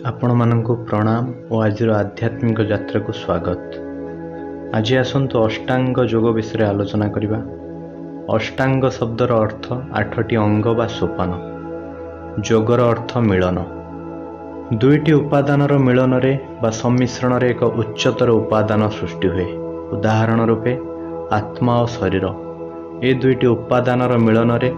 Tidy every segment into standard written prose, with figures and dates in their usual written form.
ଆପଣମାନଙ୍କୁ ପ୍ରଣାମ ଓ ଆଜିର ଆଧ୍ୟାତ୍ମିକ ଯାତ୍ରାକୁ ସ୍ୱାଗତ। ଆଜି ଆସନ୍ତୁ ଅଷ୍ଟାଙ୍ଗ ଯୋଗ ବିଷୟରେ ଆଲୋଚନା କରିବା। ଅଷ୍ଟାଙ୍ଗ ଶବ୍ଦର ଅର୍ଥ ଆଠଟି ଅଙ୍ଗ ବା ସୋପାନ। ଯୋଗର ଅର୍ଥ ମିଳନ। ଦୁଇଟି ଉପାଦାନର ମିଳନରେ ବା ସମ୍ମିଶ୍ରଣରେ ଏକ ଉଚ୍ଚତର ଉପାଦାନ ସୃଷ୍ଟି ହୁଏ। ଉଦାହରଣ ରୂପେ ଆତ୍ମା ଓ ଶରୀର, ଏ ଦୁଇଟି ଉପାଦାନର ମିଳନରେ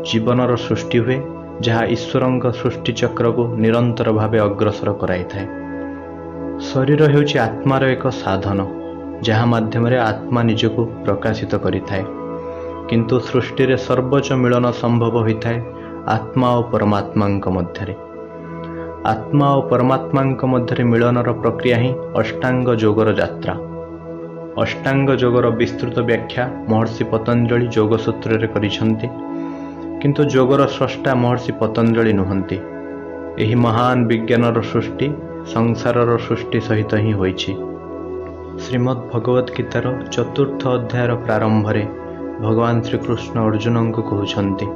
ଜୀବନର ସୃଷ୍ଟି ହୁଏ, ଯାହା ଈଶ୍ୱରଙ୍କ ସୃଷ୍ଟିଚକ୍ରକୁ ନିରନ୍ତର ଭାବେ ଅଗ୍ରସର କରାଇଥାଏ। ଶରୀର ହେଉଛି ଆତ୍ମାର ଏକ ସାଧନ, ଯାହା ମାଧ୍ୟମରେ ଆତ୍ମା ନିଜକୁ ପ୍ରକାଶିତ କରିଥାଏ। କିନ୍ତୁ ସୃଷ୍ଟିରେ ସର୍ବୋଚ୍ଚ ମିଳନ ସମ୍ଭବ ହୋଇଥାଏ ଆତ୍ମା ଓ ପରମାତ୍ମାଙ୍କ ମଧ୍ୟରେ। ଆତ୍ମା ଓ ପରମାତ୍ମାଙ୍କ ମଧ୍ୟରେ ମିଳନର ପ୍ରକ୍ରିୟା ହିଁ ଅଷ୍ଟାଙ୍ଗ ଯୋଗର ଯାତ୍ରା। ଅଷ୍ଟାଙ୍ଗ ଯୋଗର ବିସ୍ତୃତ ବ୍ୟାଖ୍ୟା ମହର୍ଷି ପତଞ୍ଜଳି ଯୋଗସୂତ୍ରରେ କରିଛନ୍ତି। କିନ୍ତୁ ଯୋଗର ସ୍ରଷ୍ଟା ମହର୍ଷି ପତଞ୍ଜଳି ନୁହନ୍ତି। ଏହି ମହାନ ବିଜ୍ଞାନର ସୃଷ୍ଟି ସଂସାରର ସୃଷ୍ଟି ସହିତ ହିଁ ହୋଇଛି। ଶ୍ରୀମଦ୍ ଭଗବତ ଗୀତାର ଚତୁର୍ଥ ଅଧ୍ୟାୟର ପ୍ରାରମ୍ଭରେ ଭଗବାନ ଶ୍ରୀକୃଷ୍ଣ ଅର୍ଜୁନଙ୍କୁ କହୁଛନ୍ତି,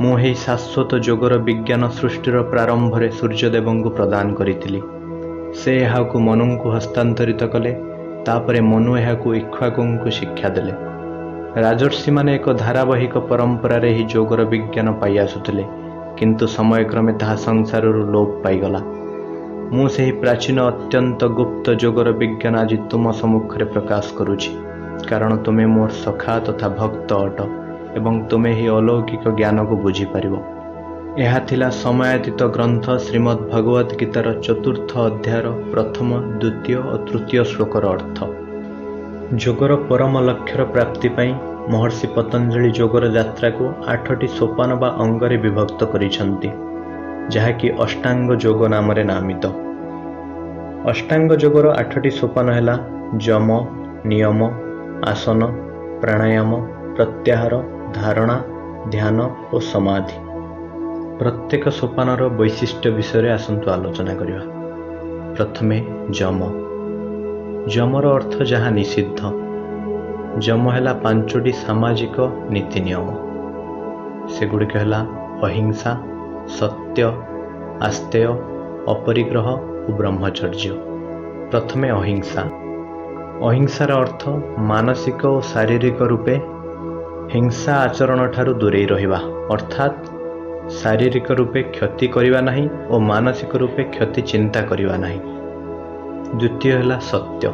ମୁଁ ଏହି ଶାଶ୍ୱତ ଯୋଗର ବିଜ୍ଞାନ ସୃଷ୍ଟିର ପ୍ରାରମ୍ଭରେ ସୂର୍ଯ୍ୟଦେବଙ୍କୁ ପ୍ରଦାନ କରିଥିଲି। ସେ ଏହାକୁ ମନୁଙ୍କୁ ହସ୍ତାନ୍ତରିତ କଲେ। ତାପରେ ମନୁ ଏହାକୁ ଇକ୍ଷ୍ୱାକୁଙ୍କୁ ଶିକ୍ଷା ଦେଲେ। ରାଜର୍ଷିମାନେ ଏକ ଧାରାବାହିକ ପରମ୍ପରାରେ ଏହି ଯୋଗର ବିଜ୍ଞାନ ପାଇ ଆସୁଥିଲେ, କିନ୍ତୁ ସମୟକ୍ରମେ ତାହା ସଂସାରରୁ ଲୋପ ପାଇଗଲା। ମୁଁ ସେହି ପ୍ରାଚୀନ ଅତ୍ୟନ୍ତ ଗୁପ୍ତ ଯୋଗର ବିଜ୍ଞାନ ଆଜି ତୁମ ସମ୍ମୁଖରେ ପ୍ରକାଶ କରୁଛି, କାରଣ ତୁମେ ମୋର ସଖା ତଥା ଭକ୍ତ ଅଟ ଏବଂ ତୁମେ ଏହି ଅଲୌକିକ ଜ୍ଞାନକୁ ବୁଝିପାରିବ। ଏହା ଥିଲା ସମୟାତୀତ ଗ୍ରନ୍ଥ ଶ୍ରୀମଦ୍ ଭଗବତ ଗୀତାର ଚତୁର୍ଥ ଅଧ୍ୟାୟର ପ୍ରଥମ, ଦ୍ୱିତୀୟ ଓ ତୃତୀୟ ଶ୍ଲୋକର ଅର୍ଥ। ଯୋଗର ପରମ ଲକ୍ଷ୍ୟର ପ୍ରାପ୍ତି ପାଇଁ ମହର୍ଷି ପତଞ୍ଜଳି ଯୋଗର ଯାତ୍ରାକୁ ଆଠଟି ସୋପାନ ବା ଅଙ୍ଗରେ ବିଭକ୍ତ କରିଛନ୍ତି, ଯାହାକି ଅଷ୍ଟାଙ୍ଗ ଯୋଗ ନାମରେ ନାମିତ। ଅଷ୍ଟାଙ୍ଗ ଯୋଗର ଆଠଟି ସୋପାନ ହେଲା ଯମ, ନିୟମ, ଆସନ, ପ୍ରାଣାୟାମ, ପ୍ରତ୍ୟାହାର, ଧାରଣା, ଧ୍ୟାନ ଓ ସମାଧି। ପ୍ରତ୍ୟେକ ସୋପାନର ବୈଶିଷ୍ଟ୍ୟ ବିଷୟରେ ଆସନ୍ତୁ ଆଲୋଚନା କରିବା। ପ୍ରଥମେ ଯମ। ଯମର ଅର୍ଥ ଯାହା ନିଷିଦ୍ଧ। ଯମ ହେଲା ପାଞ୍ଚଟି ସାମାଜିକ ନୀତି ନିୟମ। ସେଗୁଡ଼ିକ ହେଲା ଅହିଂସା, ସତ୍ୟ, ଆସ୍ତେୟ, ଅପରିଗ୍ରହ ଓ ବ୍ରହ୍ମଚର୍ଯ୍ୟ। ପ୍ରଥମେ ଅହିଂସା। ଅହିଂସାର ଅର୍ଥ ମାନସିକ ଓ ଶାରୀରିକ ରୂପେ ହିଂସା ଆଚରଣଠାରୁ ଦୂରେଇ ରହିବା, ଅର୍ଥାତ୍ ଶାରୀରିକ ରୂପେ କ୍ଷତି କରିବା ନାହିଁ ଓ ମାନସିକ ରୂପେ କ୍ଷତି ଚିନ୍ତା କରିବା ନାହିଁ। ଦ୍ୱିତୀୟ ହେଲା ସତ୍ୟ।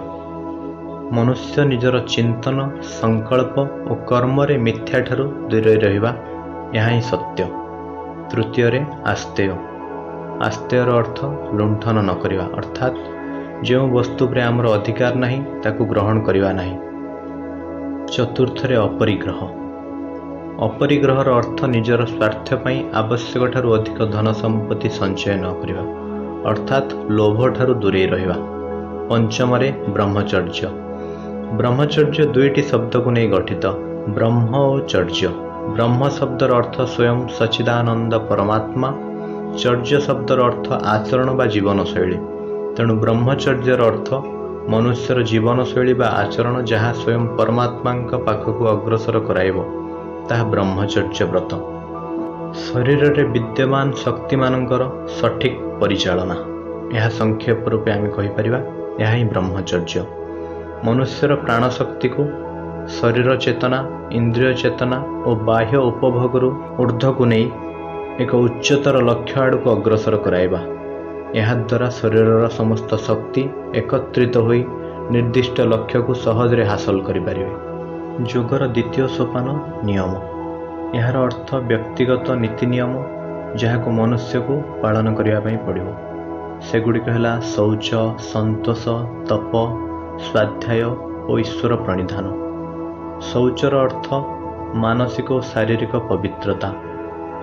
ମନୁଷ୍ୟ ନିଜର ଚିନ୍ତନ, ସଂକଳ୍ପ ଓ କର୍ମରେ ମିଥ୍ୟାଠାରୁ ଦୂରେଇ ରହିବା, ଏହା ହିଁ ସତ୍ୟ। ତୃତୀୟରେ ଆସ୍ତେୟ। ଆସ୍ତେୟର ଅର୍ଥ ଲୁଣ୍ଠନ ନ କରିବା, ଅର୍ଥାତ୍ ଯେଉଁ ବସ୍ତୁ ଉପରେ ଆମର ଅଧିକାର ନାହିଁ ତାକୁ ଗ୍ରହଣ କରିବା ନାହିଁ। ଚତୁର୍ଥରେ ଅପରିଗ୍ରହ। ଅପରିଗ୍ରହର ଅର୍ଥ ନିଜର ସ୍ୱାର୍ଥ ପାଇଁ ଆବଶ୍ୟକଠାରୁ ଅଧିକ ଧନ ସମ୍ପତ୍ତି ସଞ୍ଚୟ ନ କରିବା, ଅର୍ଥାତ୍ ଲୋଭଠାରୁ ଦୂରେଇ ରହିବା। ପଞ୍ଚମରେ ବ୍ରହ୍ମଚର୍ଯ୍ୟ। ବ୍ରହ୍ମଚର୍ଯ୍ୟ ଦୁଇଟି ଶବ୍ଦକୁ ନେଇ ଗଠିତ, ବ୍ରହ୍ମ ଓ ଚର୍ଯ୍ୟ। ବ୍ରହ୍ମ ଶବ୍ଦର ଅର୍ଥ ସ୍ୱୟଂ ସଚ୍ଚିଦାନନ୍ଦ ପରମାତ୍ମା। ଚର୍ଯ୍ୟ ଶବ୍ଦର ଅର୍ଥ ଆଚରଣ ବା ଜୀବନଶୈଳୀ। ତେଣୁ ବ୍ରହ୍ମଚର୍ଯ୍ୟର ଅର୍ଥ ମନୁଷ୍ୟର ଜୀବନଶୈଳୀ ବା ଆଚରଣ ଯାହା ସ୍ୱୟଂ ପରମାତ୍ମାଙ୍କ ପାଖକୁ ଅଗ୍ରସର କରାଇବ, ତାହା ବ୍ରହ୍ମଚର୍ଯ୍ୟ ବ୍ରତ। ଶରୀରରେ ବିଦ୍ୟମାନ ଶକ୍ତିମାନଙ୍କର ସଠିକ୍ ପରିଚାଳନା, ଏହା ସଂକ୍ଷେପ ରୂପେ ଆମେ କହିପାରିବା ଏହା ହିଁ ବ୍ରହ୍ମଚର୍ଯ୍ୟ। ମନୁଷ୍ୟର ପ୍ରାଣଶକ୍ତିକୁ ଶରୀର ଚେତନା, ଇନ୍ଦ୍ରିୟ ଚେତନା ଓ ବାହ୍ୟ ଉପଭୋଗରୁ ଉର୍ଦ୍ଧ୍ୱକୁ ନେଇ ଏକ ଉଚ୍ଚତର ଲକ୍ଷ୍ୟ ଆଡ଼କୁ ଅଗ୍ରସର କରାଇବା। ଏହାଦ୍ୱାରା ଶରୀରର ସମସ୍ତ ଶକ୍ତି ଏକତ୍ରିତ ହୋଇ ନିର୍ଦ୍ଦିଷ୍ଟ ଲକ୍ଷ୍ୟକୁ ସହଜରେ ହାସଲ କରିପାରିବେ। ଯୋଗର ଦ୍ୱିତୀୟ ସୋପାନ ନିୟମ। ଏହାର ଅର୍ଥ ବ୍ୟକ୍ତିଗତ ନୀତି ନିୟମ, ଯାହାକୁ ମନୁଷ୍ୟକୁ ପାଳନ କରିବା ପାଇଁ ପଡ଼ିବ। ସେଗୁଡ଼ିକ ହେଲା ଶୌଚ, ସନ୍ତୋଷ, ତପ, ସ୍ୱାଧ୍ୟାୟ ଓ ଈଶ୍ୱର ପ୍ରଣିଧାନ। ଶୌଚର ଅର୍ଥ ମାନସିକ ଓ ଶାରୀରିକ ପବିତ୍ରତା।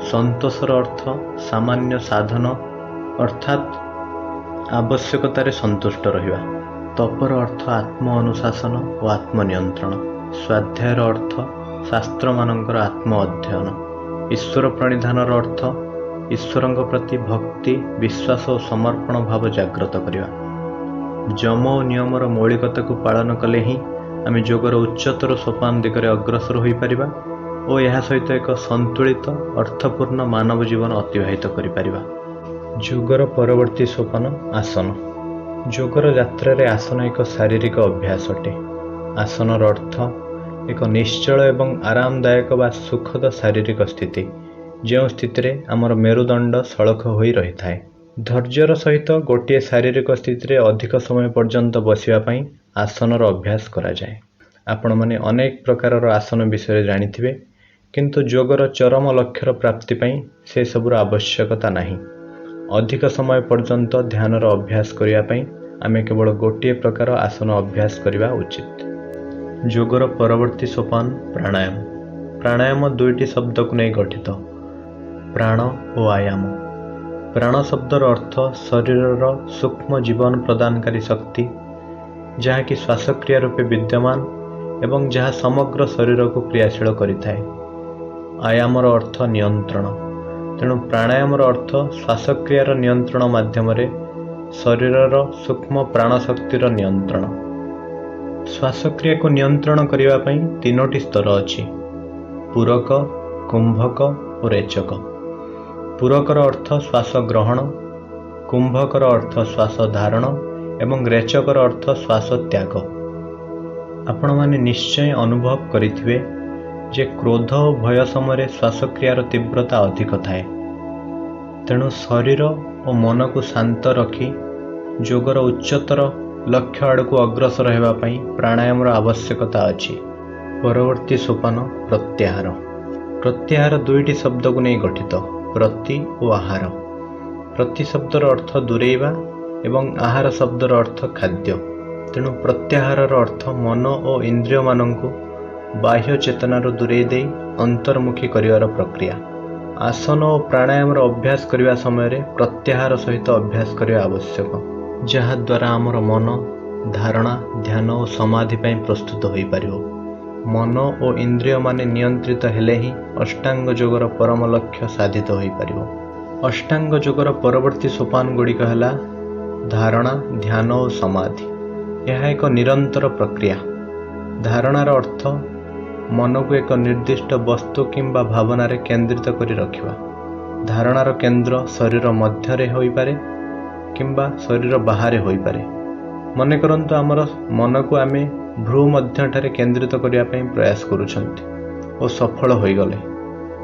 ସନ୍ତୋଷର ଅର୍ଥ ସାମାନ୍ୟ ସାଧନ, ଅର୍ଥାତ୍ ଆବଶ୍ୟକତାରେ ସନ୍ତୁଷ୍ଟ ରହିବା। ତପର ଅର୍ଥ ଆତ୍ମ ଅନୁଶାସନ ଓ ଆତ୍ମନିୟନ୍ତ୍ରଣ। ସ୍ୱାଧ୍ୟାୟର ଅର୍ଥ ଶାସ୍ତ୍ରମାନଙ୍କର ଆତ୍ମ ଅଧ୍ୟୟନ। ଈଶ୍ୱର ପ୍ରଣିଧାନର ଅର୍ଥ ଈଶ୍ୱରଙ୍କ ପ୍ରତି ଭକ୍ତି, ବିଶ୍ୱାସ ଓ ସମର୍ପଣ ଭାବ ଜାଗ୍ରତ କରିବା। ଯମ ଓ ନିୟମର ମୌଳିକତାକୁ ପାଳନ କଲେ ହିଁ ଆମେ ଯୋଗର ଉଚ୍ଚତର ସୋପାନ ଦିଗରେ ଅଗ୍ରସର ହୋଇପାରିବା ଓ ଏହା ସହିତ ଏକ ସନ୍ତୁଳିତ ଅର୍ଥପୂର୍ଣ୍ଣ ମାନବ ଜୀବନ ଅତିବାହିତ କରିପାରିବା। ଯୋଗର ପରବର୍ତ୍ତୀ ସୋପାନ ଆସନ। ଯୋଗର ଯାତ୍ରାରେ ଆସନ ଏକ ଶାରୀରିକ ଅଭ୍ୟାସ ଅଟେ। ଆସନର ଅର୍ଥ ଏକ ନିଶ୍ଚଳ ଏବଂ ଆରାମଦାୟକ ବା ସୁଖଦ ଶାରୀରିକ ସ୍ଥିତି, ଯେଉଁ ସ୍ଥିତିରେ ଆମର ମେରୁଦଣ୍ଡ ସଳଖ ହୋଇ ରହିଥାଏ। ଧୈର୍ଯ୍ୟର ସହିତ ଗୋଟିଏ ଶାରୀରିକ ସ୍ଥିତିରେ ଅଧିକ ସମୟ ପର୍ଯ୍ୟନ୍ତ ବସିବା ପାଇଁ ଆସନର ଅଭ୍ୟାସ କରାଯାଏ। ଆପଣମାନେ ଅନେକ ପ୍ରକାରର ଆସନ ବିଷୟରେ ଜାଣିଥିବେ, କିନ୍ତୁ ଯୋଗର ଚରମ ଲକ୍ଷ୍ୟର ପ୍ରାପ୍ତି ପାଇଁ ସେସବୁର ଆବଶ୍ୟକତା ନାହିଁ। ଅଧିକ ସମୟ ପର୍ଯ୍ୟନ୍ତ ଧ୍ୟାନର ଅଭ୍ୟାସ କରିବା ପାଇଁ ଆମେ କେବଳ ଗୋଟିଏ ପ୍ରକାର ଆସନ ଅଭ୍ୟାସ କରିବା ଉଚିତ। ଯୋଗର ପରବର୍ତ୍ତୀ ସୋପାନ ପ୍ରାଣାୟାମ। ପ୍ରାଣାୟାମ ଦୁଇଟି ଶବ୍ଦକୁ ନେଇ ଗଠିତ, ପ୍ରାଣ ଓ ଆୟାମ। ପ୍ରାଣ ଶବ୍ଦର ଅର୍ଥ ଶରୀରର ସୂକ୍ଷ୍ମ ଜୀବନ ପ୍ରଦାନକାରୀ ଶକ୍ତି, ଯାହାକି ଶ୍ୱାସକ୍ରିୟା ରୂପେ ବିଦ୍ୟମାନ ଏବଂ ଯାହା ସମଗ୍ର ଶରୀରକୁ କ୍ରିୟାଶୀଳ କରିଥାଏ। ଆୟାମର ଅର୍ଥ ନିୟନ୍ତ୍ରଣ। ତେଣୁ ପ୍ରାଣାୟାମର ଅର୍ଥ ଶ୍ୱାସକ୍ରିୟାର ନିୟନ୍ତ୍ରଣ ମାଧ୍ୟମରେ ଶରୀରର ସୂକ୍ଷ୍ମ ପ୍ରାଣଶକ୍ତିର ନିୟନ୍ତ୍ରଣ। ଶ୍ୱାସକ୍ରିୟାକୁ ନିୟନ୍ତ୍ରଣ କରିବା ପାଇଁ ତିନୋଟି ସ୍ତର ଅଛି: ପୂରକ, କୁମ୍ଭକ ଓ ରେଚକ। ପୂରକର ଅର୍ଥ ଶ୍ୱାସ ଗ୍ରହଣ, କୁମ୍ଭକର ଅର୍ଥ ଶ୍ୱାସ ଧାରଣ ଏବଂ ରେଚକର ଅର୍ଥ ଶ୍ୱାସ ତ୍ୟାଗ। ଆପଣମାନେ ନିଶ୍ଚୟ ଅନୁଭବ କରିଥିବେ ଯେ କ୍ରୋଧ ଓ ଭୟ ସମୟରେ ଶ୍ୱାସକ୍ରିୟାର ତୀବ୍ରତା ଅଧିକ ଥାଏ। ତେଣୁ ଶରୀର ଓ ମନକୁ ଶାନ୍ତ ରଖି ଯୋଗର ଉଚ୍ଚତର ଲକ୍ଷ୍ୟ ଆଡ଼କୁ ଅଗ୍ରସର ହେବା ପାଇଁ ପ୍ରାଣାୟାମର ଆବଶ୍ୟକତା ଅଛି। ପରବର୍ତ୍ତୀ ସୋପାନ ପ୍ରତ୍ୟାହାର। ପ୍ରତ୍ୟାହାର ଦୁଇଟି ଶବ୍ଦକୁ ନେଇ ଗଠିତ, ପ୍ରତି ଓ ଆହାର। ପ୍ରତି ଶବ୍ଦର ଅର୍ଥ ଦୂରେଇବା ଏବଂ ଆହାର ଶବ୍ଦର ଅର୍ଥ ଖାଦ୍ୟ। ତେଣୁ ପ୍ରତ୍ୟାହାରର ଅର୍ଥ ମନ ଓ ଇନ୍ଦ୍ରିୟମାନଙ୍କୁ ବାହ୍ୟ ଚେତନାରୁ ଦୂରେଇ ଦେଇ ଅନ୍ତର୍ମୁଖୀ କରିବାର ପ୍ରକ୍ରିୟା। ଆସନ ଓ ପ୍ରାଣାୟାମର ଅଭ୍ୟାସ କରିବା ସମୟରେ ପ୍ରତ୍ୟାହାର ସହିତ ଅଭ୍ୟାସ କରିବା ଆବଶ୍ୟକ, ଯାହାଦ୍ୱାରା ଆମର ମନ ଧାରଣା, ଧ୍ୟାନ ଓ ସମାଧି ପାଇଁ ପ୍ରସ୍ତୁତ ହୋଇପାରିବ। ମନ ଓ ଇନ୍ଦ୍ରିୟମାନେ ନିୟନ୍ତ୍ରିତ ହେଲେ ହିଁ ଅଷ୍ଟାଙ୍ଗ ଯୋଗର ପରମ ଲକ୍ଷ୍ୟ ସାଧିତ ହୋଇପାରିବ। ଅଷ୍ଟାଙ୍ଗ ଯୋଗର ପରବର୍ତ୍ତୀ ସୋପାନ ଗୁଡ଼ିକ ହେଲା ଧାରଣା, ଧ୍ୟାନ ଓ ସମାଧି। ଏହା ଏକ ନିରନ୍ତର ପ୍ରକ୍ରିୟା। ଧାରଣାର ଅର୍ଥ ମନକୁ ଏକ ନିର୍ଦ୍ଦିଷ୍ଟ ବସ୍ତୁ କିମ୍ବା ଭାବନାରେ କେନ୍ଦ୍ରିତ କରି ରଖିବା। ଧାରଣାର କେନ୍ଦ୍ର ଶରୀର ମଧ୍ୟରେ ହୋଇପାରେ କିମ୍ବା ଶରୀର ବାହାରେ ହୋଇପାରେ। ମନେ କରନ୍ତୁ, ଆମର ମନକୁ ଆମେ ଭ୍ରୂ ମଧ୍ୟଠାରେ କେନ୍ଦ୍ରିତ କରିବା ପାଇଁ ପ୍ରୟାସ କରୁଛନ୍ତି ଓ ସଫଳ ହୋଇଗଲେ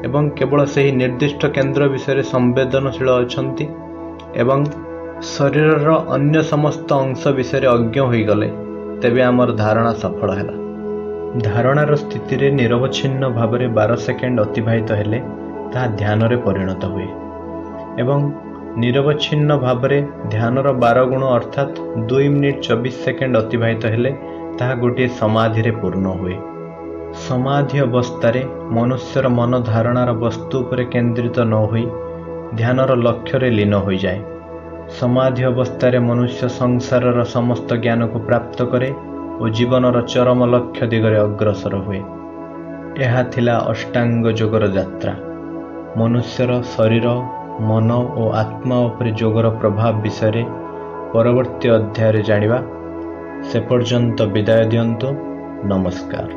ଏବଂ କେବଳ ସେହି ନିର୍ଦ୍ଦିଷ୍ଟ କେନ୍ଦ୍ର ବିଷୟରେ ସମ୍ବେଦନଶୀଳ ଅଛନ୍ତି ଏବଂ ଶରୀରର ଅନ୍ୟ ସମସ୍ତ ଅଂଶ ବିଷୟରେ ଅଜ୍ଞ ହୋଇଗଲେ, ତେବେ ଆମର ଧାରଣା ସଫଳ ହେଲା। ଧାରଣାର ସ୍ଥିତିରେ ନିରବଚ୍ଛିନ୍ନ ଭାବରେ 12 ସେକେଣ୍ଡ ଅତିବାହିତ ହେଲେ ତାହା ଧ୍ୟାନରେ ପରିଣତ ହୁଏ ଏବଂ ନିରବଚ୍ଛିନ୍ନ ଭାବରେ ଧ୍ୟାନର 12 ଗୁଣ ଅର୍ଥାତ୍ 2 ମିନିଟ୍ 24 ସେକେଣ୍ଡ ଅତିବାହିତ ହେଲେ ତାହା ଗୋଟିଏ ସମାଧିରେ ପୂର୍ଣ୍ଣ ହୁଏ। ସମାଧି ଅବସ୍ଥାରେ ମନୁଷ୍ୟର ମନ ଧାରଣାର ବସ୍ତୁ ଉପରେ କେନ୍ଦ୍ରିତ ନ ହୋଇ ଧ୍ୟାନର ଲକ୍ଷ୍ୟରେ ଲୀନ ହୋଇଯାଏ। ସମାଧି ଅବସ୍ଥାରେ ମନୁଷ୍ୟ ସଂସାରର ସମସ୍ତ ଜ୍ଞାନକୁ ପ୍ରାପ୍ତ କରେ ଓ ଜୀବନର ଚରମ ଲକ୍ଷ୍ୟ ଦିଗରେ ଅଗ୍ରସର ହୁଏ। ଏହା ଥିଲା ଅଷ୍ଟାଙ୍ଗ ଯୋଗର ଯାତ୍ରା। ମନୁଷ୍ୟର ଶରୀର, ମନ ଓ ଆତ୍ମା ଉପରେ ଯୋଗର ପ୍ରଭାବ ବିଷୟରେ ପରବର୍ତ୍ତୀ ଅଧ୍ୟାୟରେ ଜାଣିବା। ସେ ପର୍ଯ୍ୟନ୍ତ ବିଦାୟ ଦିଅନ୍ତୁ। ନମସ୍କାର।